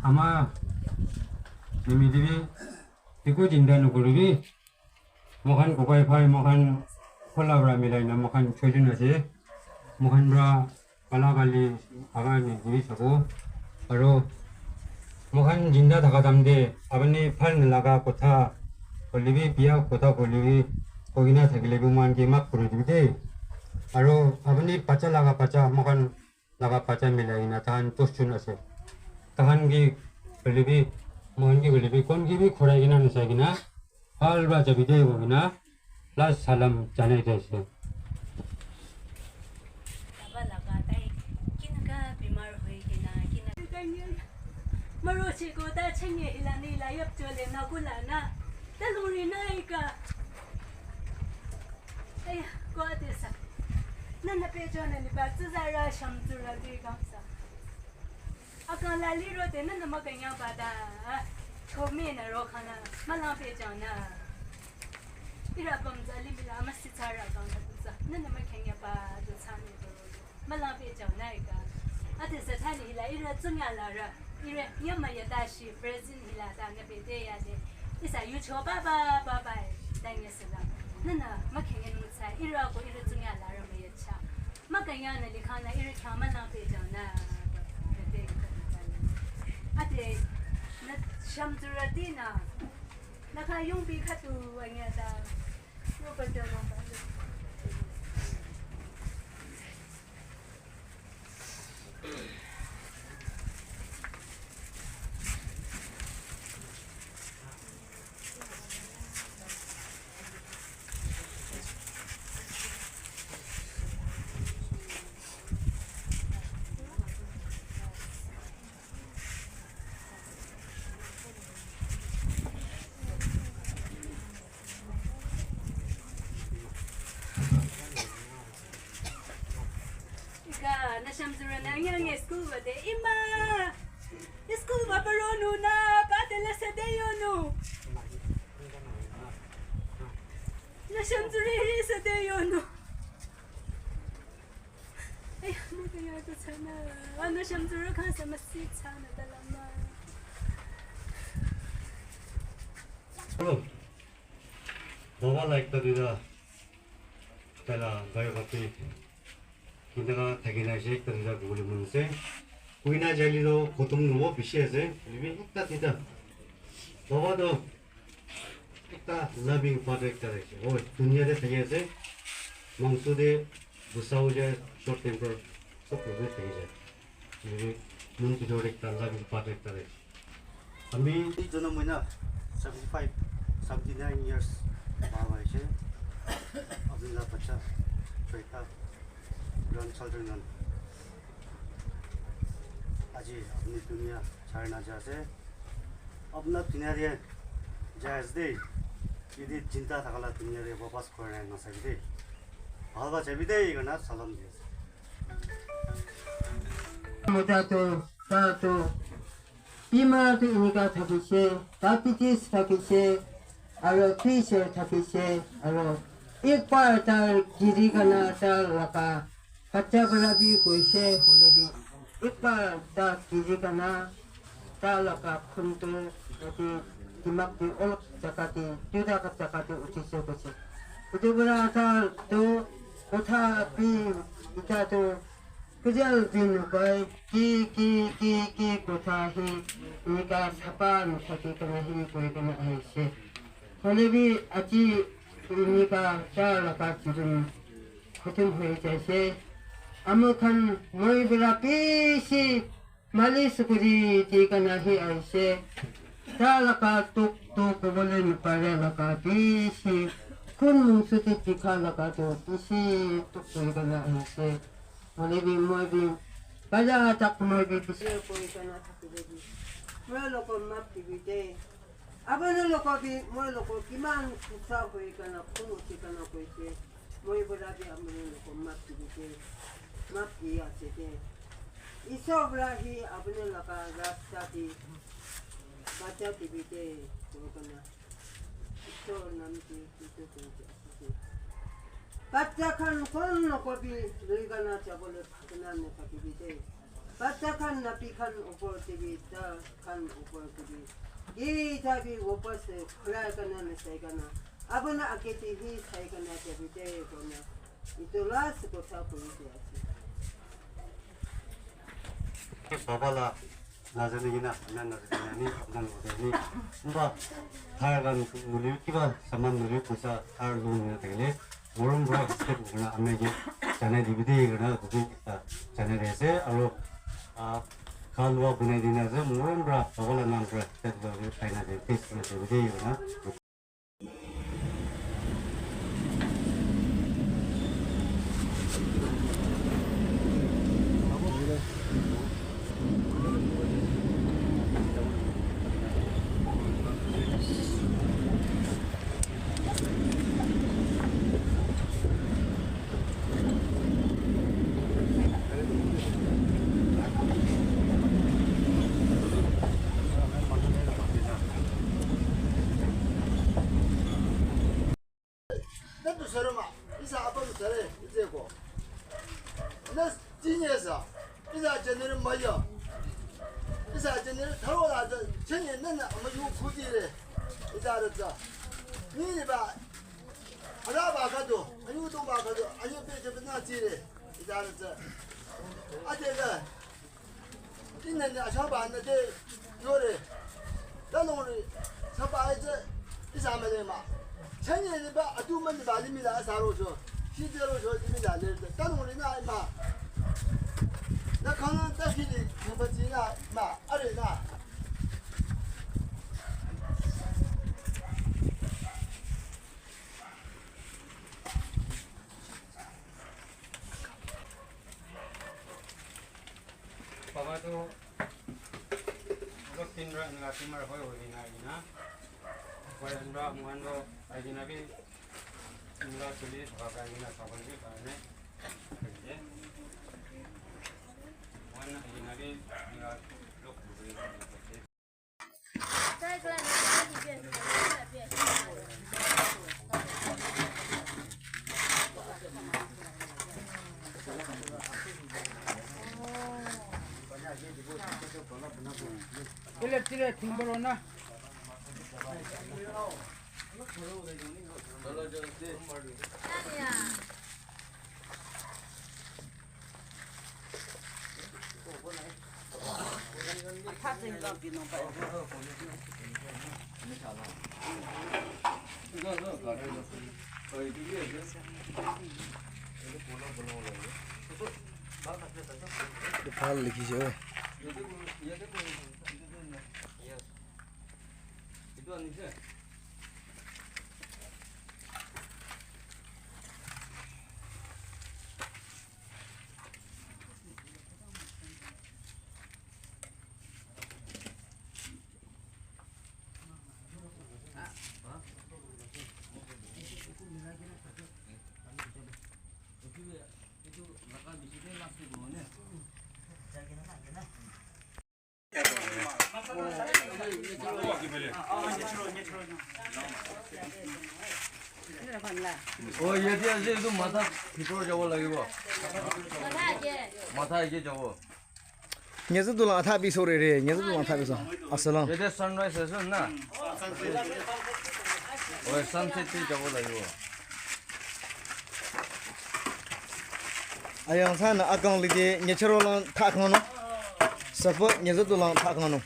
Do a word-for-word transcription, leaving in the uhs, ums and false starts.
Ama, nimi dibi, tiku jinda nukuribi, mohan kukai phai, mohan kola bra milai na, mohan chojun ase, mohan bra kala kali aga ni dibi sabo, aro mohan jinda thaka tamde, apuni phal nalaga kotha, kolibi biya kotha kolibi, kogina thakilebi mohan ki map kuri dibi de, aro apuni pacha laga pacha, mohan laga pacha milai na tahan tus chun ase. Tahan ki belibi, mohan ki belibi, kon ki bi khorai kina nusai kina, phal bra jabi de bo kina, last salam janai de ase. Baba laga tai kinaka bimar hoi kina, kina. Maro chiko ta chenge hilani la yap chole na kula na, ta lori na ika. Aya, ko ate sa. Nana pehchana ni ba tsuzara shamtura di kamsa. Akang la liro te nana makanya ba da. Chomi na ro khana, malang pehchana. Ira bamza limila masitsara kang da kuza. Nana makanya ba do tsani do. Malang pehchang na ika. Ate Satan hila ira tsunya la ra. Ira nyama ya dashi present hila ta na pehde ya de. Isa yu cho ba ba ba ba. Tanya sila. Nana makanya nungsa ira ko ira tsunya la ra ma ya cha. Makanya na likha na ira kya malang pehchang na. Ate na shamtura di na. Na kha yung bi khatu anya ta. Yo ba ta na ba. Ika, na shamzura na nyange school ba de ima. School ba paro nu na, ba de la sa de yo nu. Na shamzura hi sa de yo nu. Ay, na kaya to tsana. Ana shamzura khan sa masi tsana dalama. Hello. Baba la ekta duita taila biography kinaka thakina ase ekta duita kobole mon ase. Koina jaile toh khotom nohobo bishi ase. Hoilebi ekta duita. Baba toh ekta loving father ekta ase. Oi, dunia te thaki ase. Mangso te gusa ho jai, short temper, sob logote thaki jai. Hoilebi mon bhitor te ekta loving father ekta ase. Ami ei jonom hoina seventy five, seventy nine years par hoise. Apni laga bacha, choita, grandchildren khan. Aji apni dunia chari na jai ase. Apna dunia te jai ase de. Yate jinda thaka laga dunia te wapas ghor ahi na sabi de. Bhal pa jabi de, koina salam di ase. Mota to, ta to, Bimar tu eneka thakise, diabetes thakise, aro pressure thakise, aro ekbar ta giri kena ta laga bacha para bi koise hoile bi, ekbar ta giri kena ta laga khun tu yate dimag te olop jaga te, duita jaga te uthise koise. Etu para ta tu kotha bi eta tu Kujal din kai ki, ki, ki, ki kotha hi eneka sapa nusaki kena hi koi kena ahise. Hoile bi aji eneka ta laga children khotom hoi jaise. Amu khan moi para bishi malish kuri di kena hi ahise. Ta laga tok tok kobole napare laga bishi khun mungsu te dikha laga toh bishi tok koi kena ahise. Hoile bi moi bi, baja tak moi bi bishi koi kena thakile bi, moi logote map dibi de. Apuni logote bi, moi logote kiman kusa koi kena, khun uthi kena koise. Moi para bi apuni logote map dibi de. Map di ase de. Isor para hi apuni laga rasta te bacha dibi de, koi kena. Isor naam te, Jisu naam te. Bacha khan kon logote bi loi kena jabole bhagna nathakibi de. Bata khan napi khan upor tibi, ta khan upor tibi. Ye tabi upor se khura kana na sai kana. Abana akete hi sai kana tabi te kona. Itola se kotha kuri te ase. Baba la nazani gina, na nazani gina ni, na nazani gina ni. Mba, thar gan nuli kiba, saman nuli kusa, thar lu ni na tegele. Morom bra step guna amege channel dibidi guna dibidi channel ase aro, ah, khalwa bunai dina ase morom bra pagala nam bra step guna kaina de test na dibidi guna. Natu sarama, isa apam sare, ije ko. Na jinye sa, isa jenere maya. Isa jenere tharo la ja, chenye nana amayu khuti re. Isa ra ja. Ni ni ba, ara ba ka do, ayu do ba ka do, ayu pe je na ji re. Isa ra ja. Ate ga. Tinne ne achaba ne de yore. Tanungri saba ite isa mele ma. Chanye ne ba atu man ba limi la sa ro jo. Shi de ro jo limi la le. Tanungri na ma. Na kana ta shi de, na ba ji na ma. Are na. Baba tu, lo tin ra nga tin ra hoi hoi na ina. Hoi an ra muan lo ai ina bi nga chuli baba ina sa hoi bi ba ne. Muan ina bi nga lo ku bi. Tile, tile, thingbarona. Phal likhise oi. Oh, yate ase, etu matha bhitor jabo lagibo. Matha age jabo. Nyatsa tu lang atha biso re re, nyatsa tu lang atha biso. Asalam. Yate sunrise ase na? Oi, sunset te jabo lagibo. Ayang sana akang lide nyacharo lang thak ngono. Sapa nyatsa tu lang thak ngono.